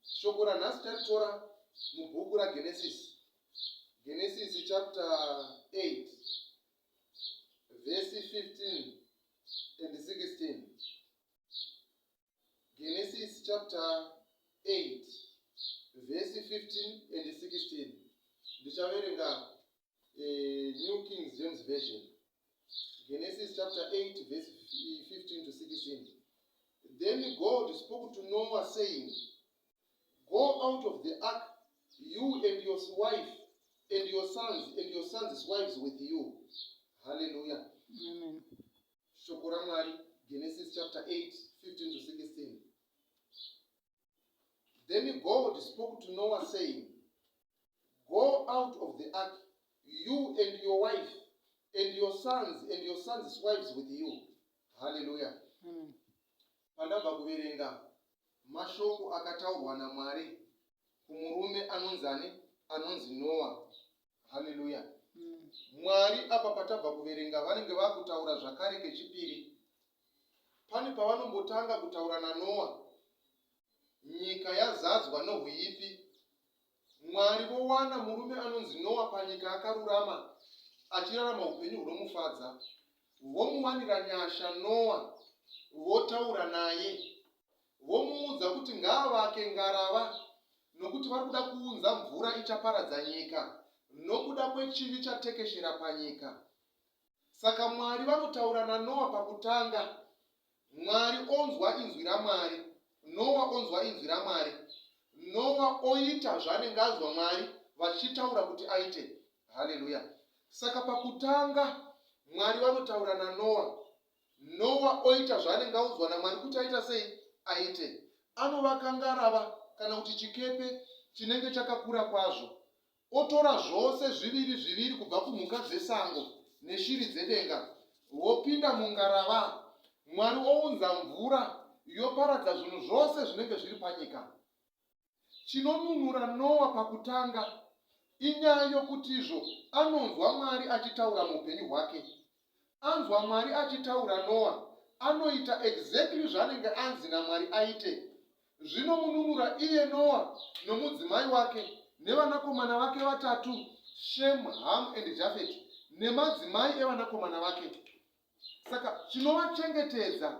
Shoko ranhasi taritora mubhuku raGenesis. Genesis chapter 8 verse 15 and 16. Genesis chapter 8 verse 15 and 16. Ndichaverenga New King James Version. Genesis chapter 8 verse 15 to 16. Then God spoke to Noah saying, Go out of the ark, you and your wife and your sons and your sons' wives with you. Hallelujah. Amen. Shoko raMwari, Genesis chapter 8, 15 to 16. Then God spoke to Noah saying, Go out of the ark, you and your wife and your sons and your sons' wives with you. Hallelujah. Amen. Pandabva kuverenga mashoko akataurwa naMwari kumurume anonzi ani? Anonzi Noa. Hallelujah. Mwari apa patabva kuverenga vanenge vakutaura zvakare kechipiri. Pane pavanombotanga kutaura naNoa. Nyika yazadzwa nohuipi. Mwari vowana murume anonzi Noa panyika akarurama achirarama upenyu hunomufadza. Vomuwanira nyasha Noa votaura naye. Vomuudza kuti ngaavake ngarava nokuti vari kuda kuunza mvura ichaparadza nyika nokuda kwechivi chatekeshera panyika. Saka Mwari vanotaura naNoa pakutanga. Mwari onzwa inzwi raMwari. Noa onzwa inzwi raMwari. Noa oita zvaanenge anzwa Mwari vachitaura kuti aite. Haleluya. Saka pakutanga Mwari vanotaura naNoa. Noa oita zvaanenge audzwa naMwari kuti aita sei? Aite. Anovaka ngarava kana kuti chikepe chinenge chakakura kwazvo. Otora zvose zviviri zviviri kubva kumhuka dzesango neshiri dzedenga, vopinda mungarava. Mwari ounza mvura yoparadza zvinhu zvose zvinenge zviri panyika. Chinonunura Noa pakutanga inyaya yokutizvo anonzwa Mwari achitaura muupenyu hwake. Anzwa Mwari achitaura Noah anoita exactly zvaanenge anzi naMwari aite. Zvinomununura iye Noah nomudzimai wake nevanakomana vake vatatu Shem, Ham and Japhet nemadzimai evanakomana vake. Saka chinovachengetedza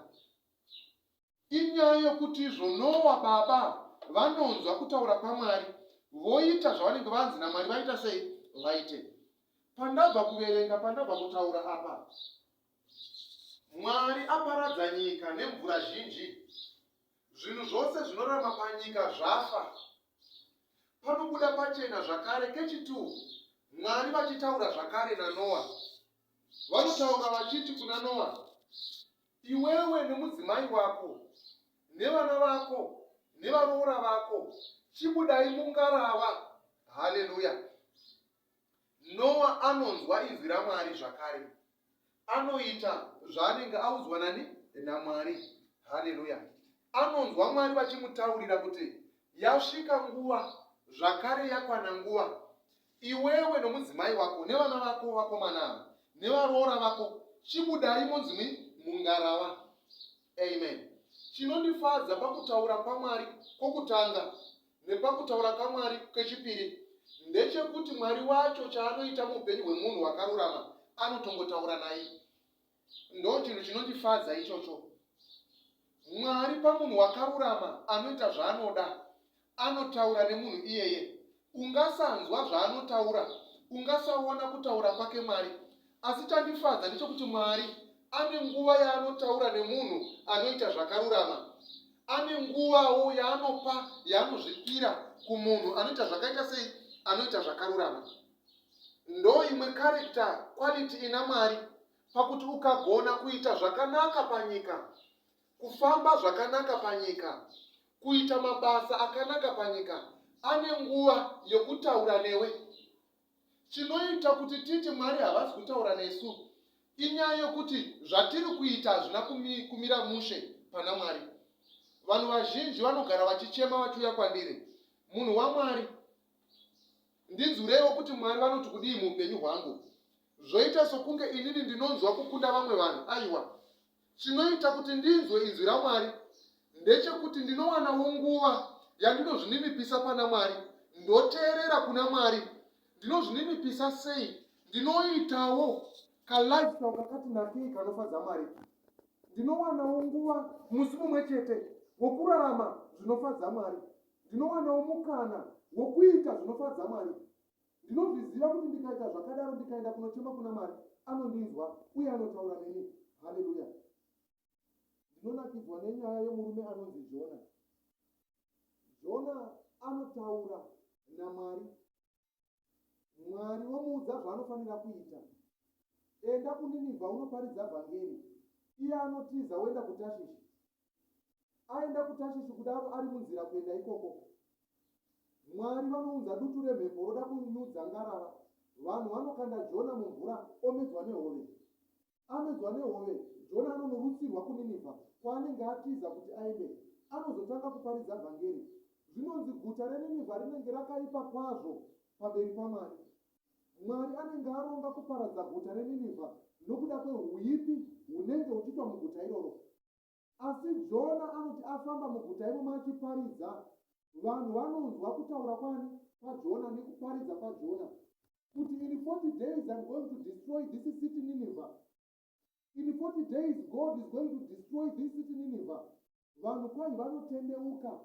Inyaya yokuti izvo Nowa baba vanonzwa kutaura kwaMwari voita zvavanenge vanzi naMwari vaita sei vaite. Pandabva kuverenga pandabva kutaura apa Mwari aparadza nyika nemvura zhinji. Zvinhu zvose zvinorarama panyika zvafa. Panobuda pachena zvakare kechitu Mwari vachitaura zvakare naNowa. Vanotaura vachiti kuna Nowa, Iwewe nemudzimai wako, nevana vako, nevaroora vako, chibudai mungarava. Haleluya! Noa anonzwa inzwi raMwari zvakare. Anoita zvaanenge audzwa nani? NaMwari. Haleluya! Anonzwa Mwari vachimutaurira kuti yasvika nguva, zvakare yakwana nguva Iwewe nomudzimai wako nevana vako vakomana ava nevaroora vako chibudai monzwi mungarava. Amen. Chinondifadza pakutaura kwaMwari kwokutanga nepakutaura kwaMwari kechipiri ndechekuti Mwari wacho chaanoita muupenyu hwemunhu wakarurama anotongotaura naye. Ndochinhu chinondifadza ichocho. Mwari pamunhu wakarurama anoita zvaanoda. Anotaura nemunhu iyeye. Ungasanzwa zvaanotaura, ungasaona kutaura kwake Mwari. Asi chandifadza ndechekuti Mwari ane nguva yaanotaura nemunhu anoita zvakarurama. Ane nguvawo yaanopa yaanozvipira kumunhu anoita zvakaita sei? Anoita zvakarurama. Ndoimwe character quality ina Mwari pakuti ukagona kuita zvakanaka panyika, kufamba zvakanaka panyika, kuita mabasa akanaka panyika, ane nguva yokutaura newe. Chinoita kuti titi Mwari havasi kutaura nesu inyaya yokuti zvatiri kuita hazvina kumira mushe pana Mwari. Vanhu vazhinji vanogara vachichema vachiuya kwandiri, munhu waMwari, Ndinzwireiwo kuti Mwari vanoti kudii muupenyu hwangu. Zvoita sokunge inini ndinonzwa kukunda vamwe vanhu. Aiwa. Chinoita kuti ndinzwe inzwi raMwari ndechekuti ndinowanawo nguva yandinozvininipisa pana Mwari, ndoteerera kuna Mwari. Ndinozvininipisa sei? Ndinoitawo kalifestyle kakati nakei kanofadza Mwari. Ndinowanawo nguva musi mumwe chete wokurarama zvinofadza Mwari. Ndinowanawo mukana wokuita zvinofadza Mwari. Ndinozviziva kuti ndikaita zvakadaro, ndikaenda kunochema kuna Mwari, anondinzwa uye anotaura neni. Haleluya! Ndinonakidzwa nenyaya yemurume anonzi Jona. Jona anotaura naMwari. Mwari vomuudza zvaanofanira kuita. Enda kuNinivha unoparidza vhangeri. Iye anotiza oenda kuTashishi. Aenda kuTashishi kudaro ari munzira kuenda ikoko. Mwari vanounza dutu remhepo roda kunyudza ngarava. Vanhu vanokanda Jona mumvura omedzwa nehove. Amedzwa nehove, Jona anonorutsirwa kuNinivha, kwaanenge atiza kuti aende. Anozotanga kuparidza vhangeri. Zvinonzi guta reNinivha rinenge rakaipa kwazvo pamberi paMwari. Mwari anenge aronga kuparadza guta reNinivha nokuda kwehuipi hunenge huchiitwa muguta iroro. Asi Jona anoti afamba muguta imomo achiparidza, vanhu vanonzwa kutaura kwani? KwaJona nekuparidza kwaJona kuti in 40 days I'm going to destroy this city Nineveh. In 40 days God is going to destroy this city Nineveh. Vanhu kwai vanotendeuka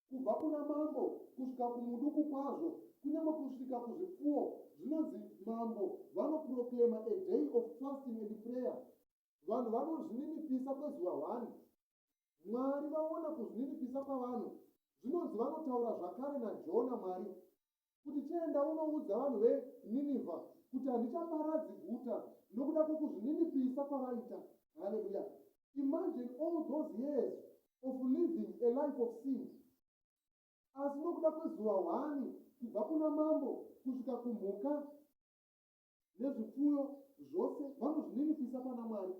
kubva kuna mambo kusvika kumuduku kwazvo, kunyange kusvika kuzvipfuwo. Zvinonzi mambo vanoproclaima a day of fasting and prayer. Vanhu vanozvininipisa kwezuva hwani. Mwari vaona kuzvininipisa kwavanhu. Zvinonzi vanotaura zvakare naJona, Mwari, kuti chienda unoudza vanhu veNinivha kuti handichaparadzi guta nokuda kwokuzvininipisa kwavaita. Haleluya. Imagine all those years of living a life of sin. Asi nokuda kwezuva hwani kubva kuna mambo kusvika kumhuka, nezvipfuyo zvose vanozvininipisa pana Mwari.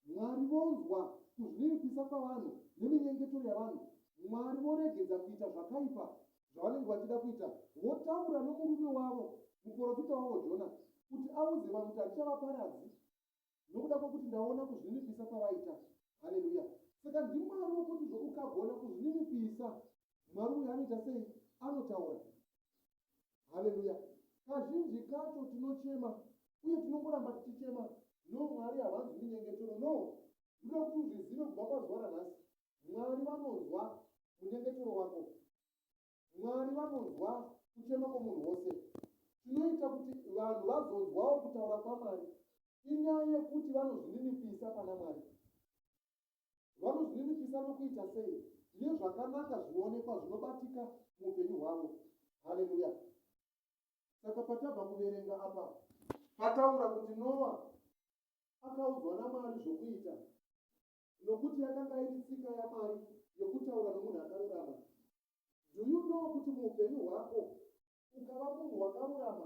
Mwari vonzwa kuzvininipisa kwavanhu neminyengetero yavanhu. Mwari voregedza kuita zvakaipa zvavanenge vachida kuita, votaura nomurume wavo, muprofita wavo Jona, kuti audze vanhu kuti handichavaparadzi nokuda kwokuti ndaona kuzvininipisa kwavaita. Haleluya! Saka ndiMwari wokuti ukagona kuzvininipisa, Mwari uyu anoita sei? Anotaura. Haleluya. Kazhinji kacho tinochema uye tinongoramba tichichema. No, Mwari havanzwi minyengetero. No. Ndinoda kuti uzvizive kubva pazuva ranhasi. Mwari vanonzwa munyengetero wako. Mwari vanonzwa kuchema kwomunhu wose. Chinoita kuti vanhu vazonzwawo kutaura kwaMwari inyaya yekuti vanozvininipisa pana Mwari. Vanozvininipisa nokuita sei? Nezvakanaka zvinoonekwa zvinobatika muupenyu hwavo. Haleluya! Saka patabva kuverenga apa, pataura kuti Noa akaudzwa naMwari zvokuita, nokuti yakanga iri tsika yaMwari yokutaura nomunhu akarurama. Do you know kuti muupenyu hwako ukava munhu wakarurama,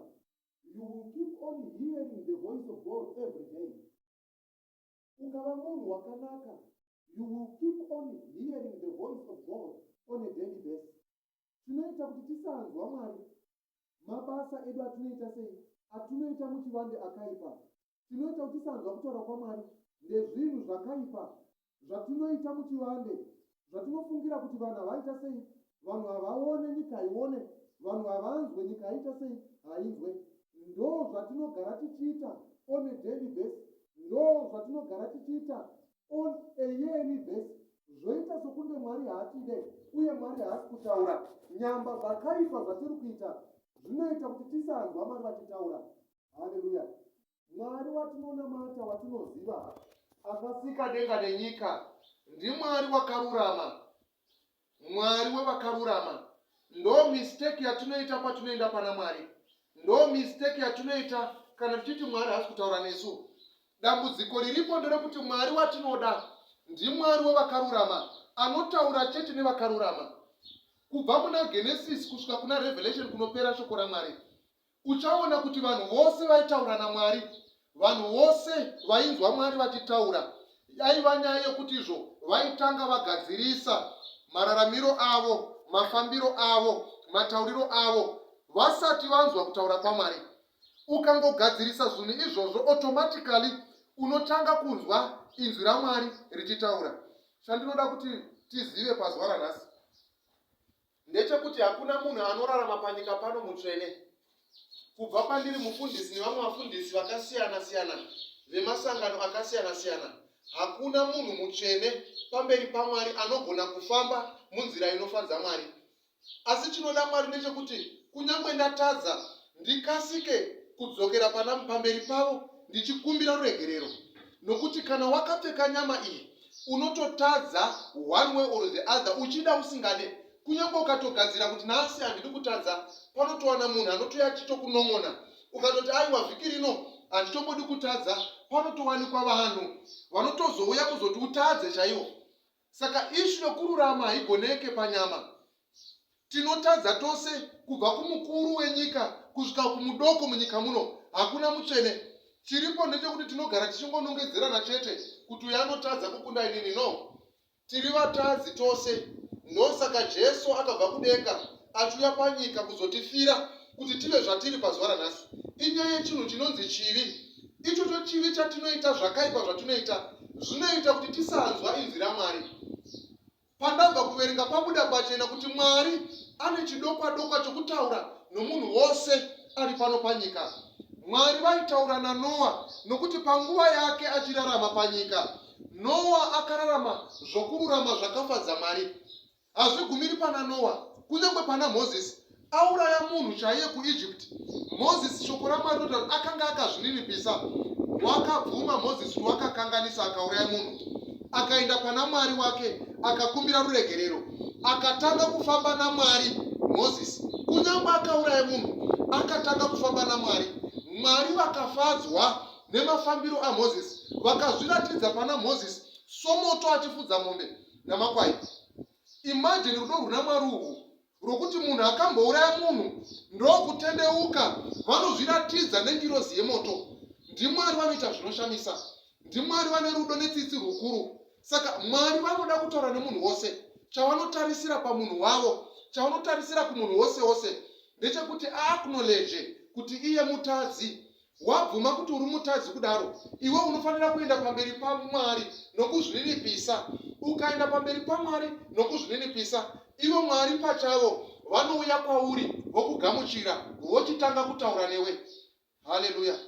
you will keep on hearing the voice of God every day. Ukava munhu wakanaka, you will keep on hearing the voice of God on a daily basis. Chinoita kuti tisanzwa Mwari mabasa edu atinoita sei, atinoita muchivande akaipa. Chinoita kuti tisanzwa kutaura kwaMwari ndezvinhu zvakaipa zvatinoita muchivande, zvatinofungira kuti vanhu havaita sei, vanhu havaone, nyika haione, vanhu havanzwe, nyika haiita sei, hainzwe. Ndo zvatinogara tichiita on a daily basis, ndo zvatinogara tichiita on a yearly basis. Zvoita sokunge Mwari haatide uye Mwari haasi kutaura. Nyamba zvakaipa zvatiri kuita zvinoita kuti tisanzwa Mwari vachitaura. Haleluya! Mwari watinonamata watinoziva akasika denga nenyika ndiMwari wakarurama. Mwari wevakarurama. Ndo mistake yatinoita patinoenda pana Mwari. Ndo mistake yatinoita kana tichiti Mwari haasi kutaura nesu. Dambudziko riripo nderekuti Mwari watinoda ndiMwari wevakarurama anotaura chete nevakarurama. Kubva muna Genesis kusvika kuna Revelation kunopera shoko raMwari. Uchaona kuti vanhu vose vaitaura naMwari, vanhu vose vainzwa Mwari vachitaura, yaiva nyaya yokuti izvo vaitanga vagadzirisa mararamiro avo, mafambiro avo, matauriro avo, vasati vanzwa kutaura kwaMwari. Ukangogadzirisa zvinhu izvozvo, automatically unotanga kunzwa inzwi raMwari richitaura. Chandinoda kuti tizive pazuva ranhasi. Ndechekuti hakuna munhu anorarama panyika pano mutsvene. Kubva pandiri mufundisi nevamwe vafundisi vakasiyana siyana vemasangano akasiyana siyana, hakuna munhu mutsvene pamberi paMwari anogona kufamba munzira inofadza Mwari. Asi chinoda Mwari ndechekuti kunyange ndatadza ndikasike kudzokera pana pamberi pavo ndichikumbira ruregerero nokuti kana wakapfeka nyama iyi unototadza one way or the other uchida usingade kunyange ukatogadzira kuti nhasi handidi kutadza panotowana munhu anotouya achitokunon'ona ukatoti aiwa vhiki rino handitombodi kutadza panotowanikwa vanhu vanotozouya kuzoti utadze chaiwo Saka ishu yokururama haigoneke panyama. Tinotadza tose kubva kumukuru wenyika kusvika kumudoko munyika muno. Hakuna mutsvene. Chiripo ndechekuti tinogara tichingonongedzerana chete kuti uyu anotadza kukunda inini. No. Tiri vatadzi tose. Ndosaka Jesu akabva kudenga achiuya panyika kuzotifira kuti tive zvatiri pazuva ranhasi. Inyaya yechinhu chinonzi chivi. Ichocho chivi chatinoita, zvakaipa zvatinoita, zvinoita kuti tisanzwa inzwi raMwari. Pandabva kuverenga pabuda pachena kuti Mwari ane chidokwadokwa chokutaura nomunhu wose ari pano panyika. Mwari vaitaura naNoa nokuti panguva yake achirarama panyika, Noa akararama zvokururama zvakafadza Mwari. Hazvigumiri pana Noa, kunyange pana Mozisi. Auraya munhu chaiye kuEgypt, Mozisi, shoko raMwari rinotaura kuti akanga akazvininipisa. Wakabvuma Mozisi kuti wakakanganisa akauraya munhu. Akaenda pana Mwari wake akakumbira ruregerero. Akatanga kufamba naMwari Mozisi. Kunyange akauraya munhu, akatanga kufamba naMwari. Mwari vakafadzwa nemafambiro aMozisi. Vakazviratidza pana Mozisi somoto achifudza mombe. namakwai. Imagine rudo rwuna Mwari uhwu rwokuti munhu akambouraya munhu ndokutendeuka vanozviratidza nengirozi yemoto. NdiMwari vanoita zvinoshamisa. NdiMwari vane rudo netsitsi rwukuru. Saka Mwari vanoda kutaura nemunhu wose. Chavanotarisira pamunhu wavo, chavanotarisira kumunhu wose wose ndechekuti aacknowledge kuti iye mutadzi Wabvuma kuti uri mutadzi kudaro, iwe unofanira kuenda pamberi paMwari nokuzvininipisa. Ukaenda pamberi paMwari nokuzvininipisa, ivo Mwari pachavo vanouya kwauri vokugamuchira vochitanga kutaura newe. Haleluya!